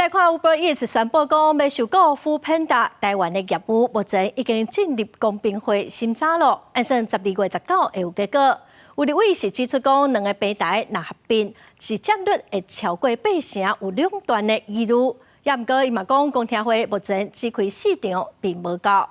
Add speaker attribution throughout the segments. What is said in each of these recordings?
Speaker 1: 來看 Uber Eats 宣布講，欲收購 foodpanda 台灣的業務，目前已經進入公平會審查咯，按算12月19會有結果。有立委是指出講，兩个平台若合併，市佔率會超過八成，有壟斷的疑慮。也毋過，伊嘛講公聽會目前只開四場，並無夠。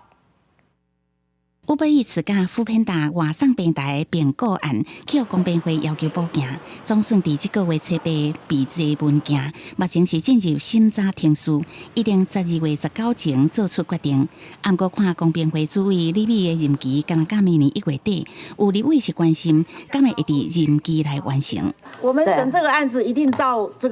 Speaker 2: Uber Eats佮 foodpanda 外送平台併購案，去予公平會要求補件，總算佇這個月初八備齊文件，目前是進入審查程序，一定12月19前做出決定。毋過看公平會主委李美的任期，敢若到明年1月底，有立委是關心，敢會佇任期內完成？
Speaker 3: 我們審這個案子一定照這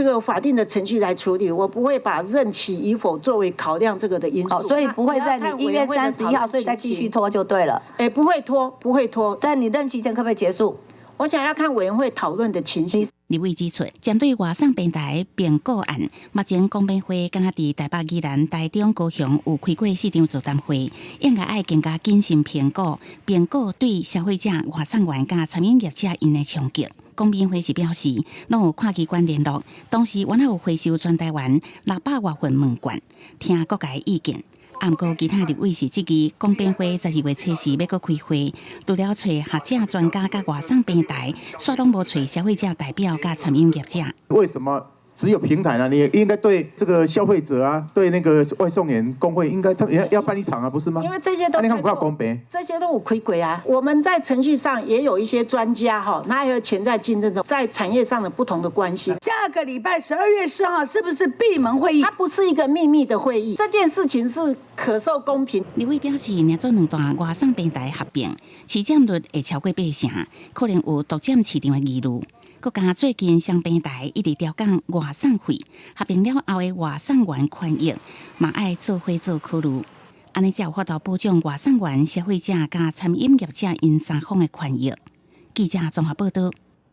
Speaker 3: 個法定的程序來處理，我不會把任期與否作為考量這個的因素。
Speaker 4: 所以不會在你1月31號，所以再繼續拖就對了。
Speaker 3: 欸，不會拖，不會拖。
Speaker 4: 在你任期前可不可以結束？
Speaker 3: 我想要看委員會討論的情形。
Speaker 2: 立委指出，針對外送平台併購案，目前公平會敢若佇台北、宜蘭、台中、高雄有開過四場座談會，應該愛更加謹慎評估併購對消費者、外送員佮餐飲業者𪜶的衝擊。公平會是表示，攏有跨機關聯絡，同時阮也有回收全台灣600外份問卷，聽各界意見。毋過其他立委是質疑，公平會12月初四欲閣開會，除了揣學者專家佮外送平台，煞攏無揣消費者代表佮餐飲業者。
Speaker 5: 為什麼只有平台呢？你應該對這個消費者啊，對那個外送員工會，應該他們要辦一場啊，不是嗎？
Speaker 3: 因為這些都
Speaker 5: 你看不公平，
Speaker 3: 這些都有開過啊。我們在程序上也有一些專家哈，那還有潛在競爭者在產業上的不同的關係。
Speaker 6: 下個禮拜12月4號是不是閉門會議？
Speaker 3: 它不是一個秘密的會議，這件事情是可受公平。
Speaker 2: 立委表示，若做兩大外送平台合併，市佔率會超過八成，可能有獨佔市場的疑慮。閣加最近雙平台一直調降外送費，合併了後的外送員權益嘛愛做伙做考慮，按呢才有法度保障外送員、消費者佮餐飲業者𪜶三方的權益。記者綜合報道。